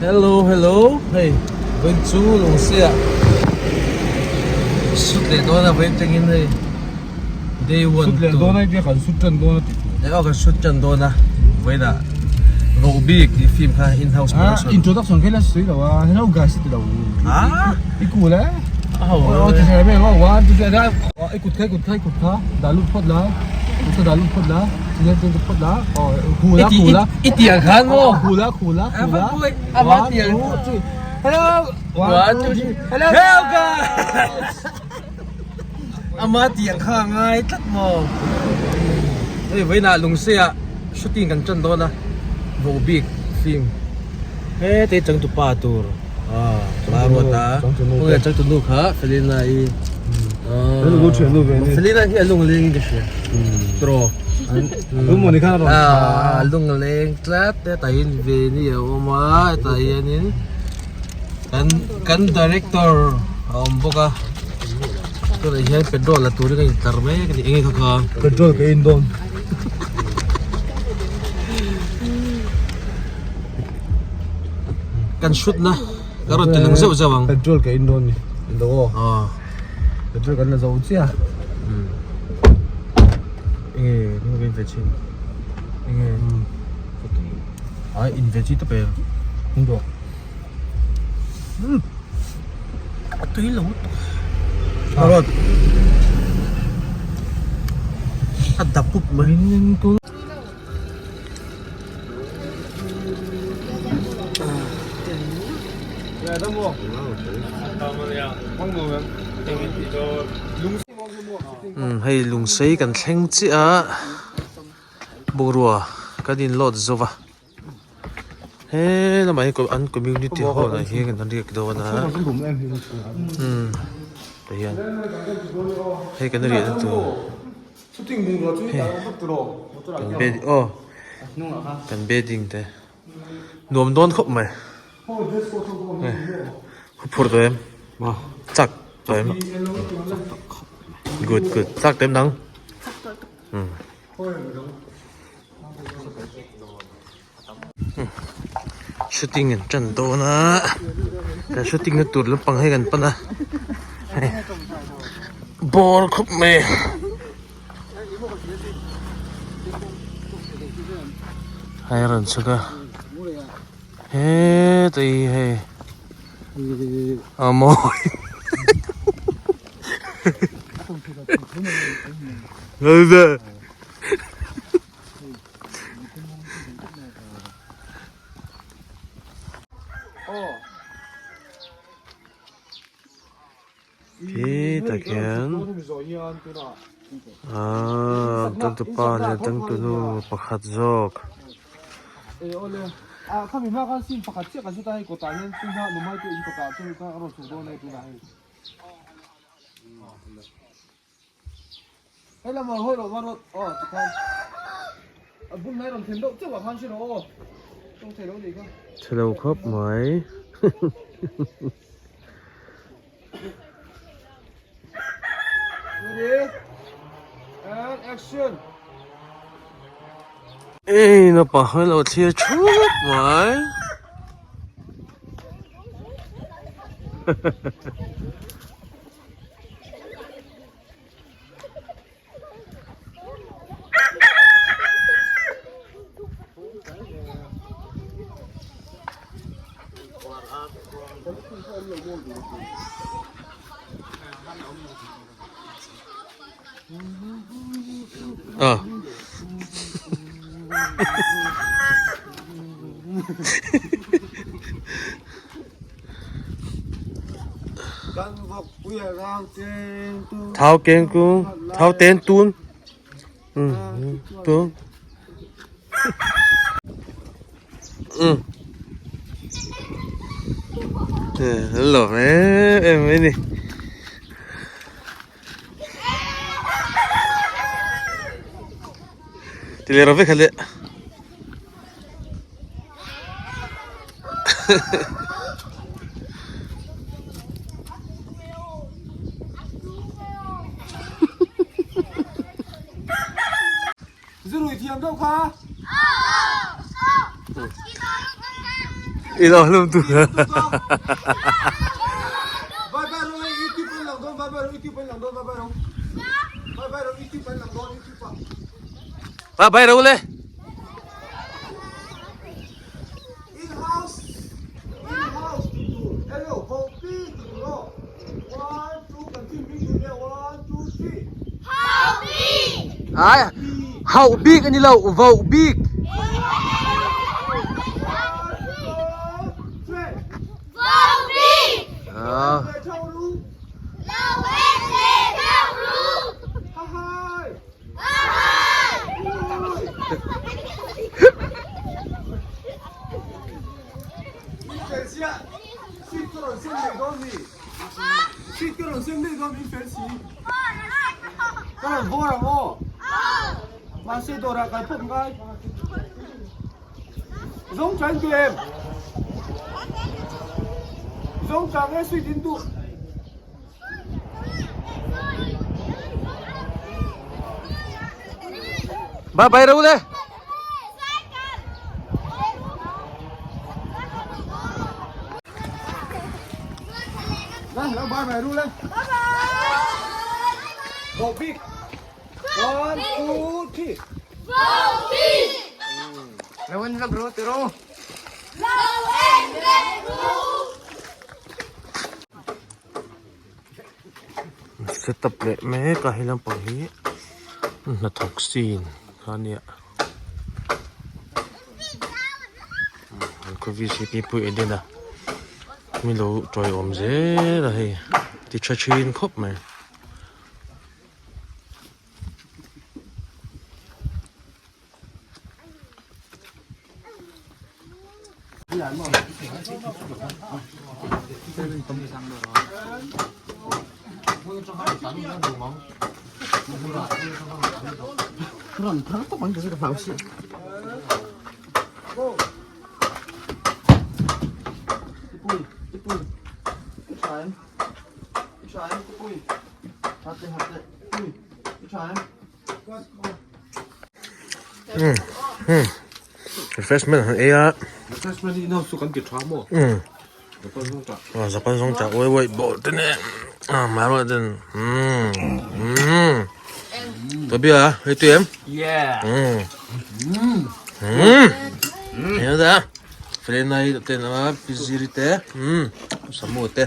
Hello hello hei vawiin chu lungsiah sut leh dawn a vawiin tangin hei day one sut leh dawn a tia kan sut tan dawn a ti eh aw kan sut tan dawn a vawiin ah ro bik tih film kha in house production introduction kha ila sawi lo a hello guys i ti lo ah i kul e aw ti thei mai ang one two three i kut kha i kut kha i kut kha dah lut phawt la kut kha dah lut phawt la chingel chen phawt la aw khu la khu la i tiang khan maw khu la khu la khu la one two three hello one two three hello guys ama tiang kha ngai tlat maw hei vawiinah lungseah shooting kan tan dawn a vohbik film hete changtupa tur Maruata khawnge changtunu kha Felina i Felina hi a lung a leng in ka hria tiraw a lung a leng tlat hetah hian Veni a awm a hetah hianin Kan kan director a awm bawk a tunah hian petrol la turin a intlar mek a ni enge kha kha petrol ka in dawn kan shoot na ka rawn ti lang zeuh zeuh ang petrol ka in dawn ni indo aw petrol kan la zo chiah enge enge ka in ve chhin enge a in ve chi ta pe indo A tui lo lutuk carrot a dap pup mai. Hei lungsei kan thleng chiah a bungrua kan in load zo va. He lamah hian an community hall ah hian kan riak dawn a umm tah hian hei kan riahna tur hei kan bed aw kan bedding te nuam dawn khawp mai hei huphurh tawh em chak tawh em good good chak tawh em nang umm. Shooting an tan dawn a kan shooting na tur lampang hi kan pan a hei ball khawp mai hei a rawn chhuk a hetai hei a mawi Khi tak hian aaa tangtupa leh tangtunu pakhat zawk. Hei lam ah hawi loh va rawt aw tikhan a bul hnai rawn thlen deuh chauh ah khan hre rawh aw tawng thei lo nih kha. Chhe lo khawp mai. Ready and action. Ei naupang ho lo thlir thup mai. Ah. Thau keng kung, thau ten tun. Um, tun. Um. Hello, em em mai ni. Ti leh rawh vek kha le. I lo hlum tu. Ba bai ro le. Ai hauh bik ani lo voh bik. Ba bai ro le. Setup leh mek a he lampang hi hnathawk scene kha a nia an khawvel hi pipu Eden a mi lo tawiawm zel a hei ti tha thin khawp mai. Refreshment han ei a. Refreshment hi inhouse chu kan ti tha maw? Um. Japan zawng chah. Ah Japan zawng chah uai uai bawh te nen. Ah mai ruah ten. Um. Um. Tobia hei tu em? Yeah. Um. Um. Hei da. Frenai ten a piziri te. Um. Samu te.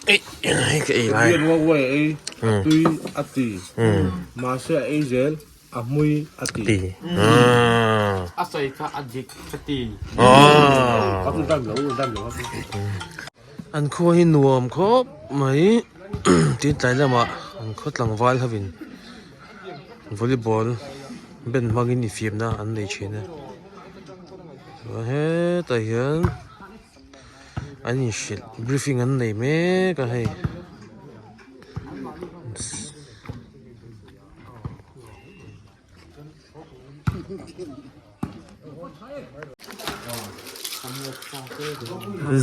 Ei hei ka ei lai. Bian uai uai ei a tui a ti. Mahse a ei zel a hmui a ti. Ti. A sawi kha a dik ka ti. A tu dam lo dam lo a ti. An khua hi nuam khawp mai tin tlai lamah an khaw tlangval hovin volleyball ben hmangin infiamna an nei thin a chuan hetah hian. An inhrilh briefing an nei mek a hei.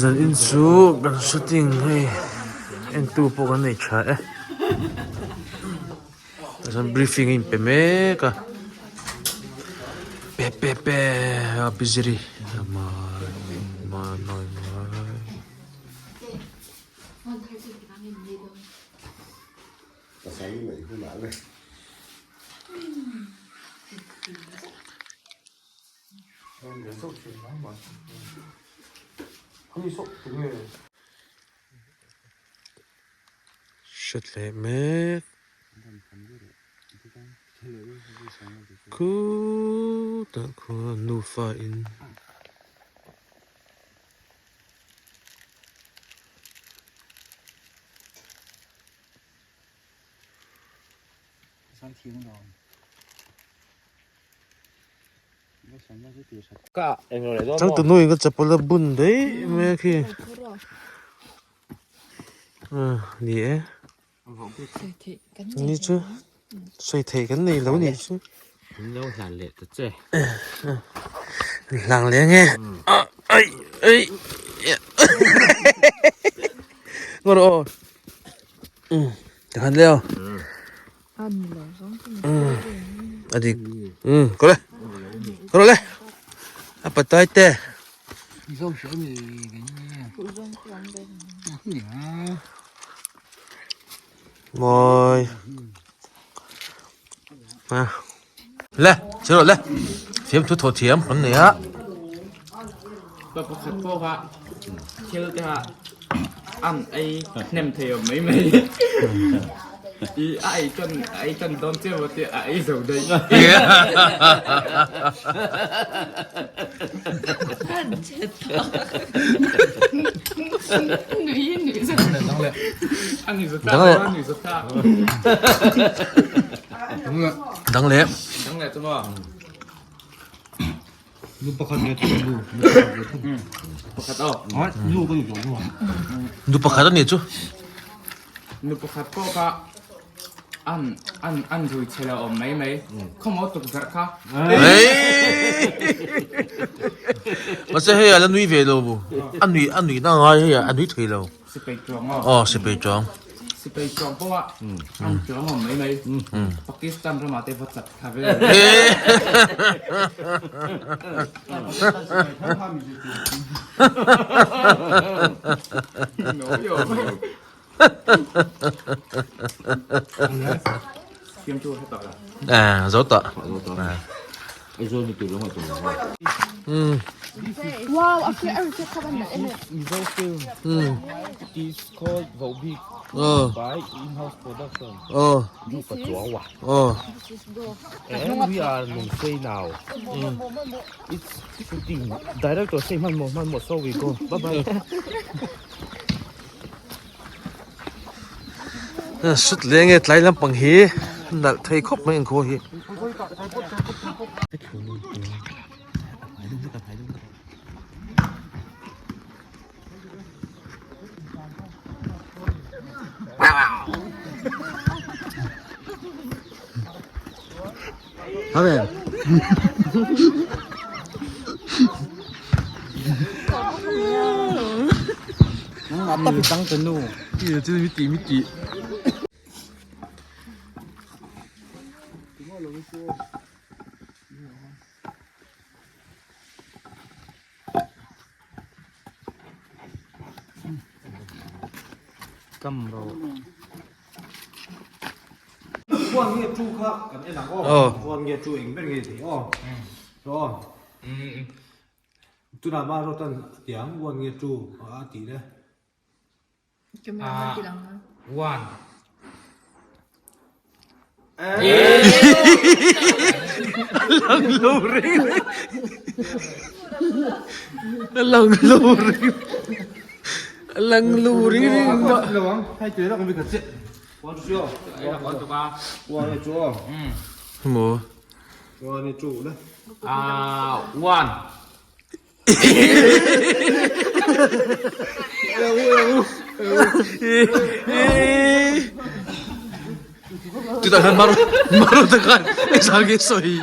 Zan in chu kan shooting hei entu pawh kan nei tha e. Chuan briefing a inpe mek a pe pe pe a biziri mai mai mai. Hre tleh mek. Khutah khuan nufa in. Changtunu in ka chapal a bun daih mai a khi. Ni e. Ni chu sawi theih kan nei lo ni chu. An lo hlan leh ta che. Hlang leh nge. Ai ai. Ngawr aw. Tikhan leo. A dik. Kawle. Kawle. A patai te. Mawi. Le, chiro le. Thiam thu tho thiam kan nei a. Pa pakhat pawh kha thil te kha an ei hnem thei awm mai mai. I a ei tan a ei tan dawn chiah maw tih a ei zo daih. Dang leh. Dang leh chu maw? Nu pakhat nge thung nu nu pakhat nge thung. Pakhat aw. Nu ka ni zawng nu. Nu pakhat ani chu. Nu pakhat pawh kha an an an rui chhe lo awm mai mai. Khawmaw tukverh kha. Mahse hei a la nui ve lo bu. A nui a nui na ngai hei a nui thei lo. Sipai chuang aw. Aw sipai chuang. Sipai chuang pawh a an chuang awm mai mai. Pakistan ramah te va chat thla vel. À, zo tawh. Wow, a fiah a reject kha ban em em. Mizo film. It is called Vohbik by in-house production. This is this is bro. And we are Lungsei now. It's shooting. Director say man mo man mo so we go. Bye bye. Sut leng e tlai lampang hi nalh thei khawp mai ang khaw hi. Khuan nge tu kha kan en ang aw. Khuan nge tu eng ber nge thei aw. Aw. Tunah ma rawt an tiang one nge tu a tih le. One. Lang lo ring. Lang lo ring. Lang lo ring ring ba. Mo. One. Chutah khan maru maru te khan engzah nge sawi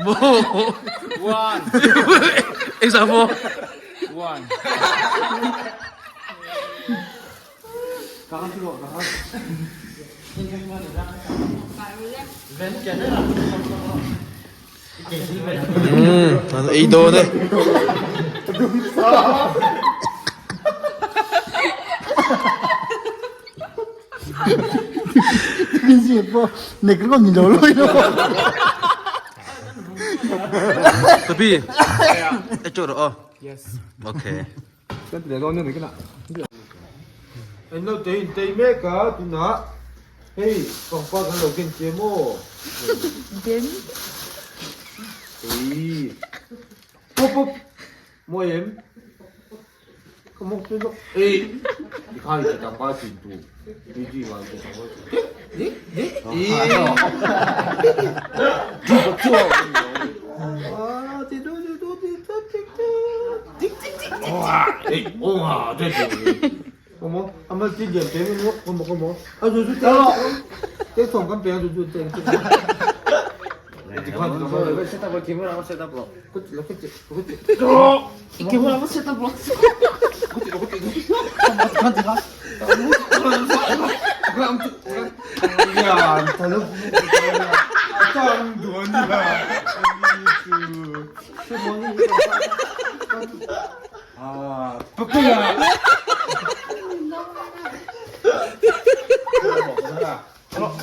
maw One. engzah maw One. An ei dawn e. Tabi, ei teuh rawh aw. Yes. Okay. An lo tei in tei mek a tunah hei pangpar kan lo ken che maw Den. Ei pop pop mawi em ka mawk chu zawk ei tikhan i tangkai chin tu DG ngai i tangkai chin ni ni ni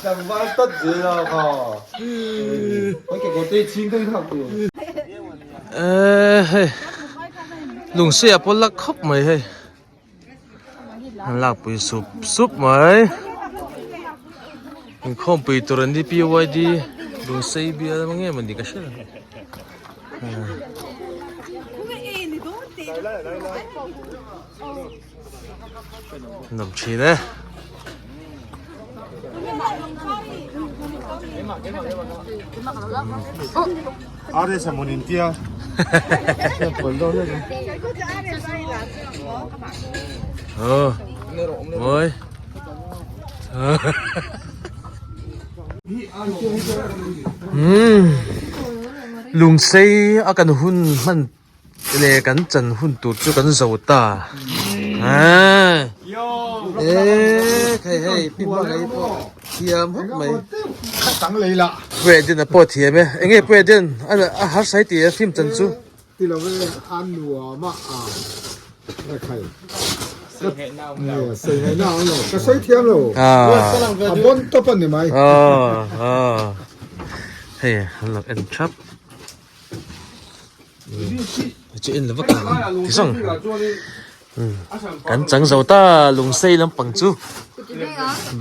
Tlangval tawt zel a kha. Kan kekawr te hi chhing deuhin hak tur. Eee hei lungsi a pawl lak khawp mai hei an lakpui sup sup mai inkhawmpui tur an ni P Y D lungsei bial nge maw ni ka hre lo Nuam thin e. Are sa mun intia. Ờ. Ôi. Lungsei a kan hun hman Le kan chan hun tur chu kan zo ta. E khai hei pi hma ngai pawh thiam hawk mai. Puedin a pawh thiam e. Enge Puedin a har sai tih a film chan chu. Ti lo e a nuam a a khai. Sei ngai na ang lo. Ka sawi thiam lo. A bon top a ni mai. Hei an lo en thap. Chu en lova kan ti zawng kan chang zo ta lungsei lampang chu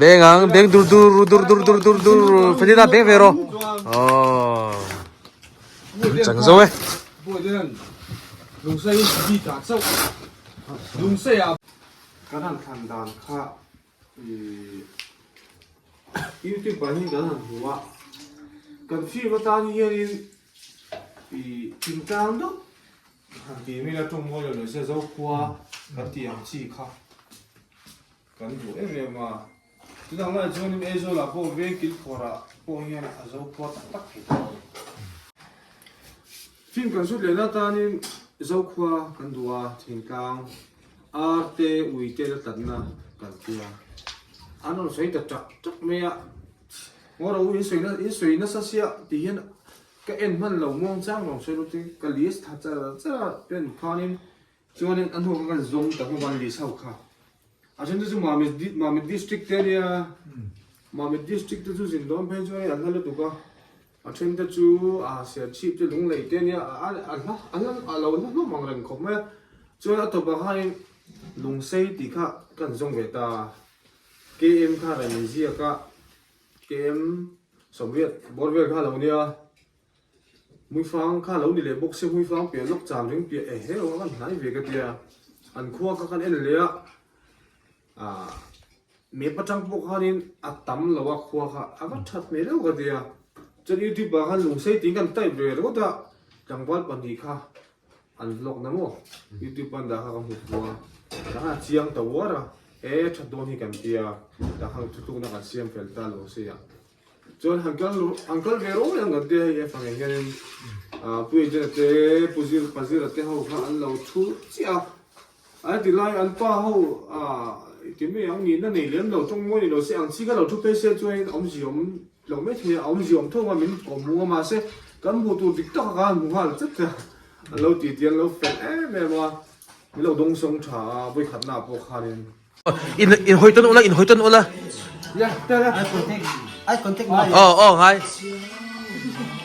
beng ang beng dur dur dur dur dur dur dur Fedina beng ve rawh aw chang zo e. Kan han thlan dan kha Ihh YouTube ah hian kan han hmu a, kan film atan hianin ih thingtlang deuh han tih mai ila tawng mawi lo leh se Zokhua kan tih ang chi kha kan duh em em a, tunah ngaiah chuanin Aizawl ah pawh veng kilkhawr ah pawh hian a Zokhua tak tak thei tawh a ni. Film kan zut lehna atanin Zokhua kan duh a, thingtlang ar te ui te la tlatna kan tia. An rawn sawi ta tak tak mai a, Ngaw ro in sawi in sawi nasa sia tih hian ka en hman lo muang chang rawn sawi lut in ka list tha char char a pen khanin chuanin a hnu kha kan zawm ta hmawk a an list ho kha. A then te chu Mamit Mamit district te ania, Mamit district te chu zin dawn phei chuan an hla lutuk a. A then te chu a Serchhip te lunglei te ania a hla a hla a lo hla hlawm ang reng khawp mai a, chuan a tawpah khanin Lungsei tih kha kan zawng ve ta a, KM khan a in ziak a, KM sawmriat bawr vel kha a lo nia, Hmuifang kha a lo ni leh bawk sia, Hmuifang piah lawk cham ring piah ehe a kan hnai ve ka tia, an khua kha kan en leh a. Ahh map atang pawh khanin a tam lo a khua kha a va that hmel deuh ka ti a, chuan youtube ah khan lungsei tiin kan type ve ringawt a, tlangval pahnih kha an vlog na maw youtube an dah kha ka hmu phu a, tah khan a chiang ta uar a, e that dawn hi kan ti a, tah khan thutlukna kan siam fel ta lungsei ah chuan han kal han kal ve rawng ang kan ti a hei e fangah hianin ahh pu Ejena te pu zir pazira te ho kha an lo thu chiah a. An ti lai an pa ho ti mai ang nihna nei lem lo tawng mawi ni lo se ang chi kha lo thu phei se chuan awmzia awm lo mai thei a awmzia awm thawk a min kawm hmu a mahse kan hmuh tur dik tak a khan hmu nghal chat a an lo ti ti an lo fel em em a min lo dawng sawng tha a vawikhatna ah pawh khanin. In in hawi tawn ula in hawi tawn ula. Aw aw ngai.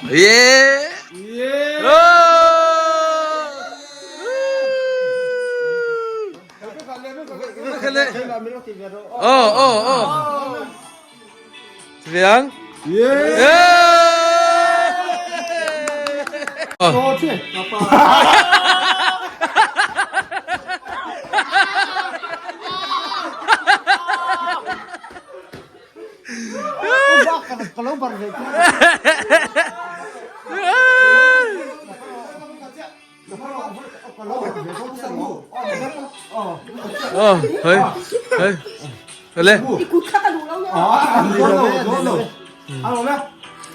Yeah. Oh oh oh. Chiang. Yeah. Oh. Ờ, hei, hei, le.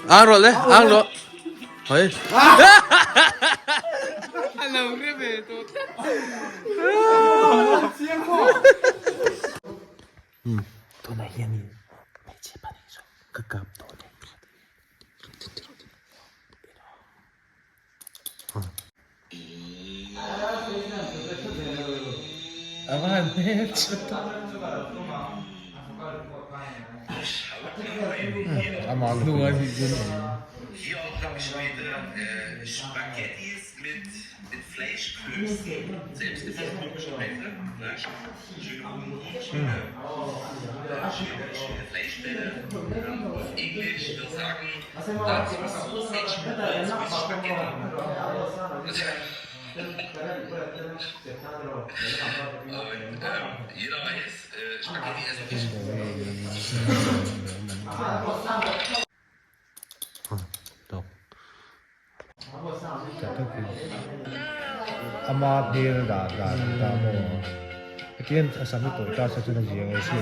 Ang rồi le, ang rồi. Hei. Tunah hianin hmeichhe pahnih chu ka kap dawn e. Ama hmel dah dah ta maw hetiang a sam hi tawih ta se chuan a zia ngei si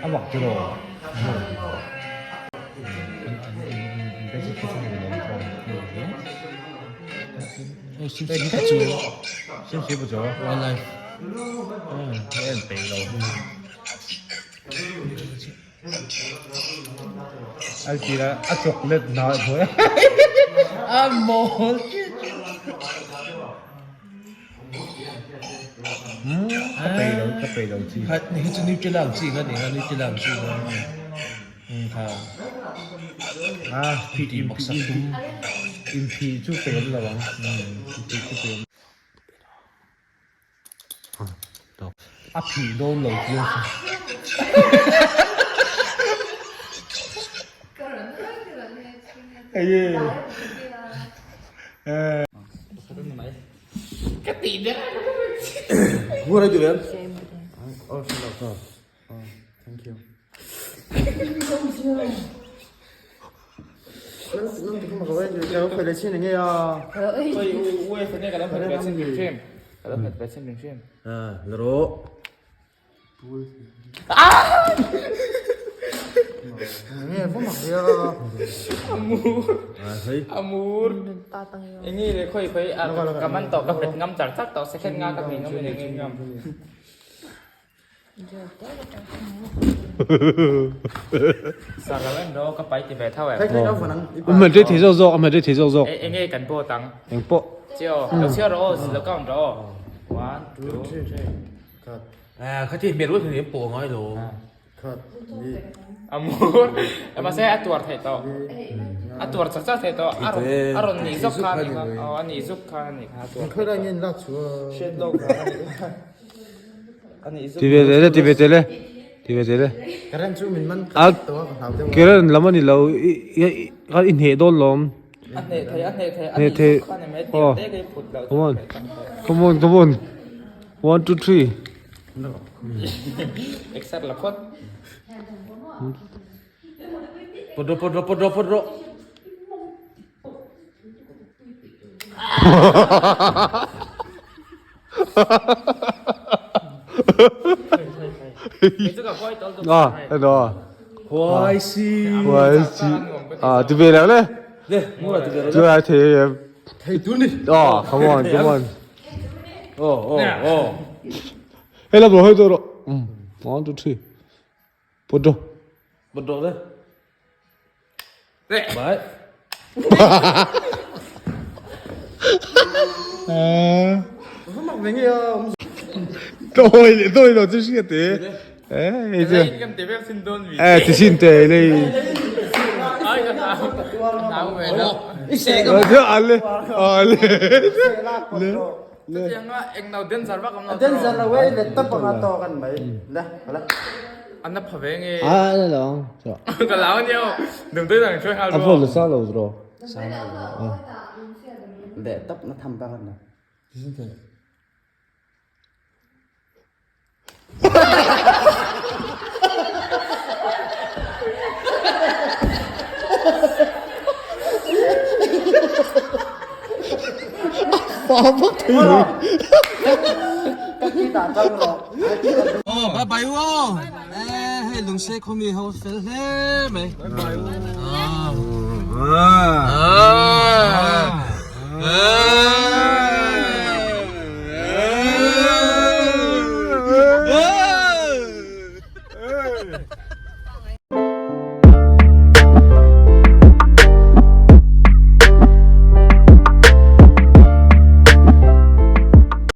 A mak tiraw? A chocolate hna a hmuh a mawl ka pei lo ka pei lo chi Khat ni hi chu Nutella ang chi kha ni kha Nutella ang chi kha kha a ti mak sak tum inphih chu pe awm lo ang inphih chu pe awm A phih dawn lo chiang chu. La rawh. Amur enge le khoi khoi a ka man tawh ka pet ngam char char tawh second nga ka hmei ngam in enge ngam. Hmel rei thei zawk zawk a hmel rei thei zawk zawk. Enge kan pawt ang. Eng pawh. Chiao lo chhiar rawh aw lo count rawh aw. One two three. Khati hmel rual hian pawh a ngai lo. Amur mahse a tuar theih tawh. A tuar chak chak theih tawh. A rawn a rawn nih zawk kha a nih kha. Aw a nih zuk kha a nih kha a tuar theih tawh. Hriat lawk kha a nih kha. Ti ve zel e ti ve zel e ti ve zel e a current lam a ni lo i i hneh dawn lawm hneh thei aw come on come on come on one two three Pawt rawh pawt rawh pawt rawh pawt rawh. À, đó. Huai si. Huai si. À, ti về nào đấy. Chưa ai thế em. Thei tu ni. À, come on, come on. Oh, oh, oh. Hello, bro, hơi rồi. One, two, three. Put rawh. Put rawh le. Bye. Tôi tôi lo chu hriat te. Eh, chu. Eh, ti sin te le. Chu ale ale. Le. A na lo. A phone la sang lo zro. Fa vak thei lo. Oh, bye bye u. Eh, hei lungse khawmi ho fel hle mai. Bye bye u. Ah. Ah. Ah.